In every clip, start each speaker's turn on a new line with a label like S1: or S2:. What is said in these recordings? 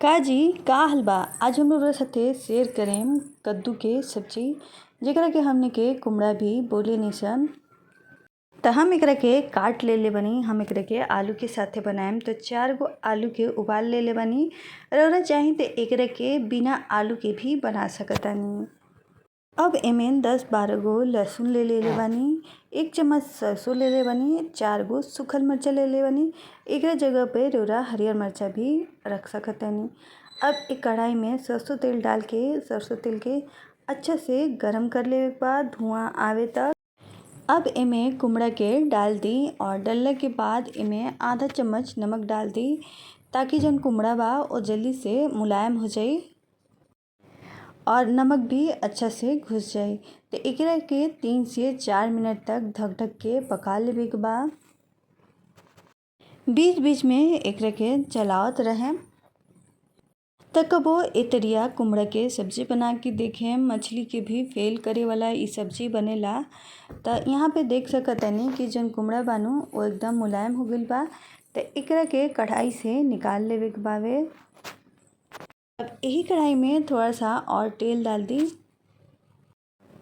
S1: का जी का हाल बा। आज हम रउरा साथे शेयर करेम कद्दू के सब्जी, जेकरा के हमनी के कुम्हड़ा भी बोले निसन। त हम एकरा के काट लेले बानी। हम एकरा के आलू के साथे बनाएम। तो 4 गो आलू के उबाल लेले बानी। रउरा चाही त एकरा के बिना आलू के भी बना सकतानी। अब एमे 10-12 गो लहसुन ले लेले बानी, 1 चम्मच सरसों लेले बानी, 4 गो सूखल मिर्चा लेले बानी। एकरा जगह पे रउरा हरियर मिर्चा भी रख सकतानी। अब एक कढ़ाई में सरसों तेल डाल के सरसों तेल के अच्छा से गरम कर लेवे के बाद धुआं आवे तक। अब एमे कुम्हड़ा के डाल दी और डलने के बाद एमे आधा चम्मच नमक डाल दी, ताकि जौन कुम्हड़ा बा वो जल्दी से मुलायम हो जाई और नमक भी अच्छा से घुस जाई। तो एकरा के 3 से 4 मिनट तक ढक ढक के पका लेवे के बा। बीच बीच में एकरा के चलावत रहें। त कबो एतरिया कुम्हड़ा के सब्जी बना के देखें, मछली के भी फेल करे वाला इ सब्जी बनेला। त यहाँ पे देख सकतानी कि जौन कुम्हड़ा बानू वो एकदम मुलायम हो गइल बा। त एकरा के कढ़ाई से निकाल लेवे के बावे। अब यही कढ़ाई में थोड़ा सा और तेल डाल दी।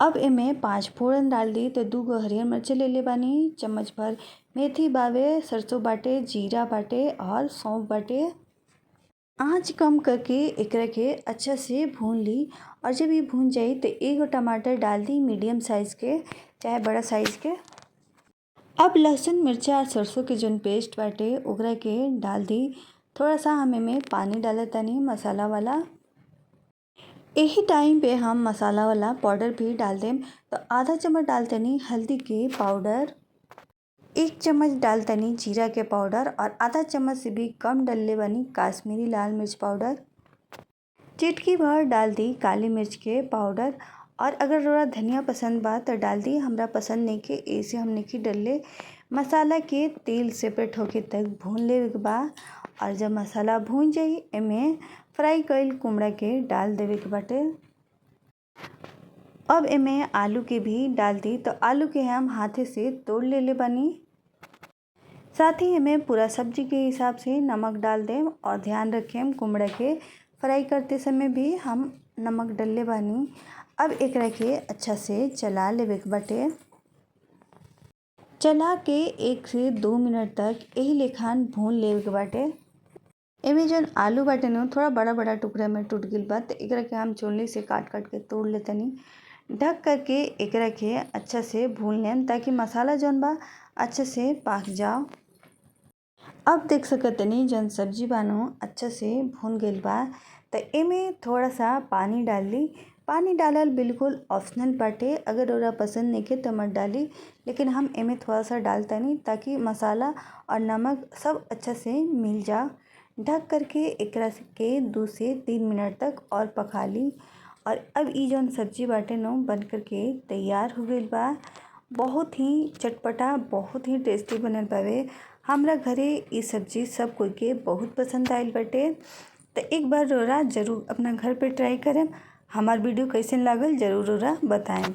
S1: अब एमे 5 फोड़न डाल दी। तो 2 गो हरियर मिर्च ले ले बानी, चम्मच भर मेथी बावे, सरसों बाटे, जीरा बाटे और सौंफ बाटे। आँच कम करके एकरा के अच्छा से भून ली और जब ये भून जाई तो 1 गो टमाटर डाल दी, मीडियम साइज़ के चाहे बड़ा साइज़ के। अब लहसुन मिर्चा और सरसों के जौन पेस्ट बाटे ओकरा के डाल दी। थोड़ा सा हम एमे पानी डालतानी मसाला वाला। यही टाइम पे हम मसाला वाला पाउडर भी डाल देम। तो आधा चम्मच डालतनी हल्दी के पाउडर, 1 चम्मच डालतनी जीरा के पाउडर और आधा चम्मच से भी कम डलले बानी काश्मीरी लाल मिर्च पाउडर। चिटकी भर डाल दी काली मिर्च के पाउडर। और अगर रउरा धनिया पसंद बा तो डाल दी, हमरा पसंद नहीं के ऐसे हम नहीं डलले। मसाला के तेल सेपरेट होके तक भून लेवे के बा और जब मसाला भून जाई एमे फ्राई कइल कुम्हड़ा के डाल देवे के बाटे। अब एमे आलू के भी डाल दी। तो आलू के हम हाथे से तोड़ लेले बानी। साथ ही एमे पूरा सब्जी के हिसाब से नमक डाल देम और ध्यान रखेम कुम्हड़ा के फ्राई करते समय भी हम नमक डलले बानी। अब एकरा के अच्छा से चला लेवे के बाटे। चला के 1 से 2 मिनट तक यही लेखान भून लेवे के बाटे। एमे जौन आलू बाटे न थोड़ा बड़ा बड़ा टुकड़ा में टूट गइल बा, तो एकरा के हम चुनली से काट काट के तोड़ लेतनी। ढक करके एकरा के अच्छा से भून लेम ताकि मसाला जौन बा अच्छा से पाक जाओ। अब देख सकतनी जौन सब्जी बानू अच्छा से भून गइल बा। तो एमे थोड़ा सा पानी डाल ली। पानी डालल बिल्कुल ऑप्शनल बाटे, अगर रउरा पसंद नइखे तो मत डाली, लेकिन हम एमे थोड़ा सा डालतनी ताकि मसाला और नमक सब अच्छा से मिल जा। ढक करके एकरा के 2 से 3 मिनट तक और पका ली। और अब ई जौन सब्जी बाटे न बन करके तैयार हो गइल बा। बहुत ही चटपटा, बहुत ही टेस्टी बनल बावे। हमरा घरे ई सब्जी सब कोई के बहुत पसंद आइल बाटे। तो एक बार रउरा ज़रूर अपना घर पे ट्राई करेम। हमार वीडियो कैसन लागल ज़रूर रउरा बताएम।